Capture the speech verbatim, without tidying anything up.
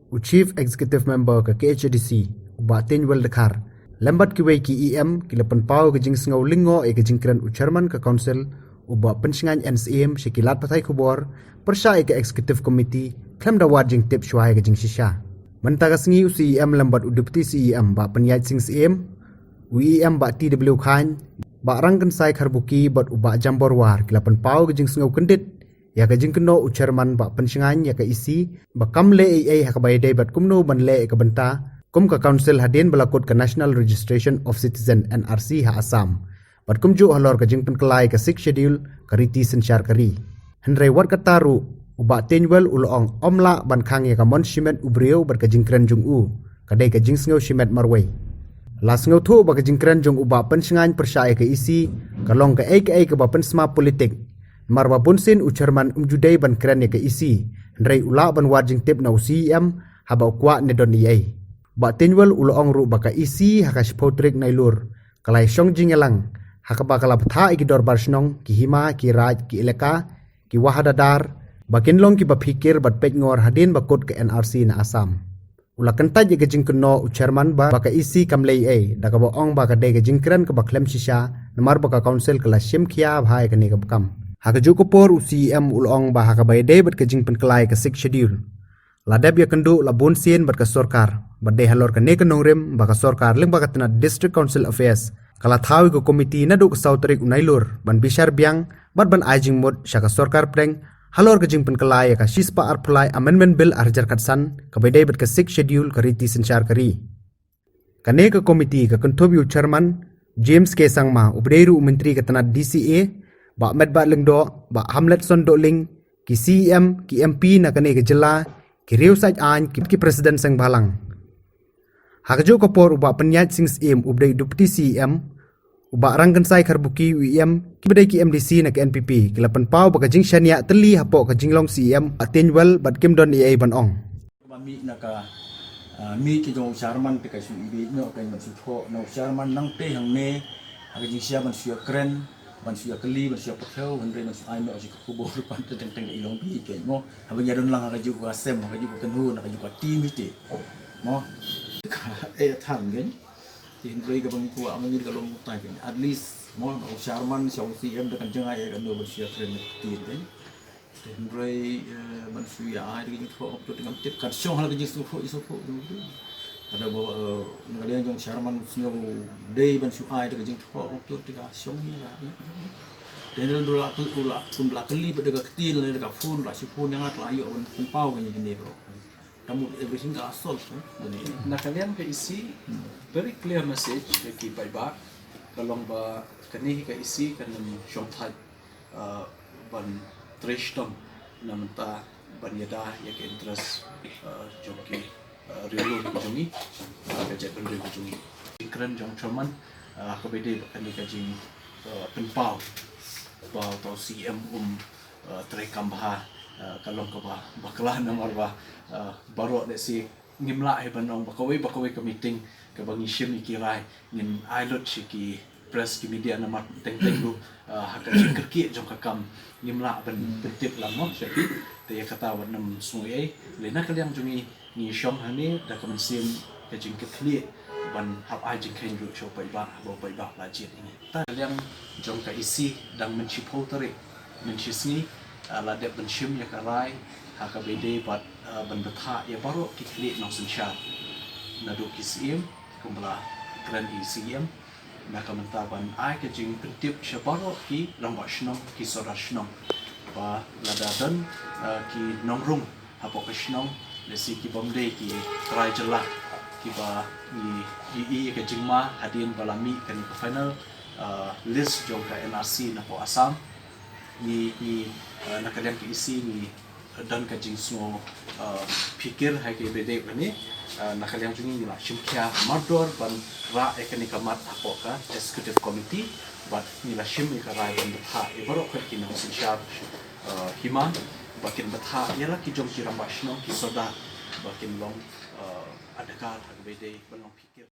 U Chief Executive Member ka K H A D C, u Bah Teiñwell Dkhar, lem bad kiwei ki E M, ki la pynpaw ka jingsngew lyngngoh ïa ka jingkren u Chairman ka Council, u Bah Pynshngaiñ N Syiem, sha ki lad pathai khubor pyrshah ïa ka Executive Committee khlem da wad jingtip shuwa ïa ka jingshisha. Mynta ka sngi u C E M lem bad u Deputy C E M, Bah Pynïaid Sing Syiem, u E M Bah T W Chyne, Bah Rangkynsai Kharbuki bad u Bah Jambor War ki la pynpaw ka jingsngew kyndit ïa ka jingkynnoh u Chairman Bah Pynshngaiñ ïa ka E C ba kam leh ei ei ha kaba ïadei bad kumno ban leh ïa ka bynta kum ka Council hadien ba la kut ka National Registration of Citizen, N R C, ha Assam, bad kumjuh halor ka jingpynkylla ïa ka Sixth Schedule, ka riti synshar ka ri. Hynrei wat kata ruh, u Bah Teiñwell u la ong ym lah ban khang ïa ka mon shimet u briew bad ka jingkren jong u ka dei ka jingsngew shimet marwei. La sngewthuh ba ka jingkren jong u Bah Pynshngaiñ pyrshah ïa ka E C ka long kaei kaei kaba pynsma politik, namar ba bunsien u Chairman um ju dei ban kren ïa ka E C, hynrei u lah ban wad jingtip na u C E M haba u kwah ne don ei ei. Bah Teiñwell u la ong ruh ba ka E C ha ka shiphew tarik Nailur ka la ïashong jingïalang ha kaba ka la bthah ïa ki dorbar shnong, ki hima, ki raid, ki elaka, ki wahadadar, ba kin long kiba phikir bad peitngor hadien ba kut ka N R C na Assam. U la kyntait ïa ka jingkynnoh u Chairman ba, ba ka E C kam leh ei ei, da kaba ong ba ka dei ka jingkren kaba khlem shisha, namar ba ka Council ka la shim khia bha ïa kane kaba kam. Ha kajuh ka por u C E M u la ong ba ha kaba ïadei bad ka jingpynkylla ïa ka Sixth Schedule, la dep ïakynduh la bunsien bad ka sorkar, bad dei halor kane ka nongrim ba ka sorkar lyngba ka tnat District Council Affairs ka la thaw ïa ka komiti naduh ka saw tarik u Nailur ban bishar biang bad ban ai jingmut sha ka sorkar pdeng halor ka jingpynkylla ïa ka shispah arphew lai Amendment Bill arhajar khatsan kaba ïadei bad ka Sixth Schedule, ka riti synshar ka ri. Kane ka komiti ka kynthup ïa u Chairman James K Sangma, uba dei ruh u Myntri ka tnat D C A, Bah Metbah Lyngdoh, Bah Hamletson Dohling, ki C E M, ki M P na kane ka jylla, ki riew said aiñ, ki, ki President Seng Bhalang. Ha kajuh ka por u Bah Pynïaid Sing Syiem, uba dei Deputy C E M, u Bah Rangkynsai Kharbuki, u E M, kiba dei ki M D C na ka N P P, ki la pynpaw ba ka jingshaniah tylli hapoh ka jinglong C E M Bah Teiñwell bad kim don ei ei ban ong. Ba mih na ka, ah, mih ki jong u Chairman te ka shu ibit noh ka ban shu thoh na u Chairman nangta hangne ha ka jingshisha ban shu ïakren, ban shu ïakylli, ban shu ïapyrkhat, hynrei ban shu ai noh shi ka khubor pan te teng teng da i long bit ka mo. Haba ngi ïa don lang ha kajuh ka sem, ha kajuh ka kynhun, ha kajuh ka team ite. Mo. Ka, eh, than kan. Te hynrei kaba ngi kwah ma ngi ka long utai kan. At least mo, u Chairman sha u C E M da kan jngai ïa kano ban shu ïakren na ka ktien kan. Te hynrei, eh, ban shu ïa ai da ka jingthoh, ong to te ngam tip, kan shong ha la ka jingsngewthuh, jingsngewthuh, jingsngewthuh. Lada ba, eh, na ka liang jong Chairman u sngew dei ban shu ai da ka jingthoh, ong to te ka shong ïa la, ïa. Te hynrei u la, u la, um la kylli bad da ka ktien lane da ka phone, la shu phone ïa nga, la ïoh ban pynpaw ïa kine baroh. Ka mut everything ka la solve, eh, lane. Na ka liang ka E C, very clear message ïa ki paidbah, ka long ba kane hi ka E C kan ym shong thait, uh, ban trei shitom na mynta ban ïada ïa ka interest, uh, jong ki, uh, riewlum ka jong ngi, uh, ka jaitbynriew ka jong ngi. Jingkren jong u Chairman, uh, kaba ïadei bad kane ka jing, uh, pynpaw ba uta u C E M um, uh, trei kam bha, uh, ka long kaba bakla namar ba, uh, baroh lehse ngim lah hi ban ong ba kawei ba kawei ka meeting kaba ngi shim ïa ki rai ngin ai lut sha ki press, ki media namar teng teng ruh, ah, ha ka jingkyrkieh jong ka kam ngim lah ban pyntip lang mo sha ki. Te ïa kata wat nym sngew ei ei, lane na ka liang jong ngi ngi shong hangne da ka mynsiem ka jingkyrkieh ban hap ai jingkheiñ ruh sha u paidbah, haba u paidbah la jied ïa ngi. Ta ka liang jong ka E C dang mynshiphew tarik, mynshisngi, ah, la dep ban shim ïa ka rai ha kaba ïadei bad, ah, ban bthah ïa baroh ki khlieh nongsynshar naduh ki C M, kumba la kren ki C M, na ka bynta ban ai ka jingpyntip sha baroh ki rangbah shnong, ki sordar shnong, ba lada don, ah, ki nongrung hapoh ka shnong, lehse ki bym dei ki trai jylla, kiba ngi ïohi ïa ka jingma hadien ba la mih kane ka final, ah, list jong ka N R C napoh Assam. Ngi, ngi, ah, na ka liang ka E C ngi don ka jingsngew, ah, phikir ha kaba ïadei bad kane, ah, na ka liang jong ngi ngi la shim khia mardor ban rah ïa kane ka mat hapoh ka Executive Committee, bad ngi la shim ïa ka rai ban bthah ïa baroh ki nongsynshar, ah, hima, ba kin bthah ïa la ki jong ki rangbah shnong, ki sordar, ba kin long, ah, adkar ha kaba ïadei ban long phikir.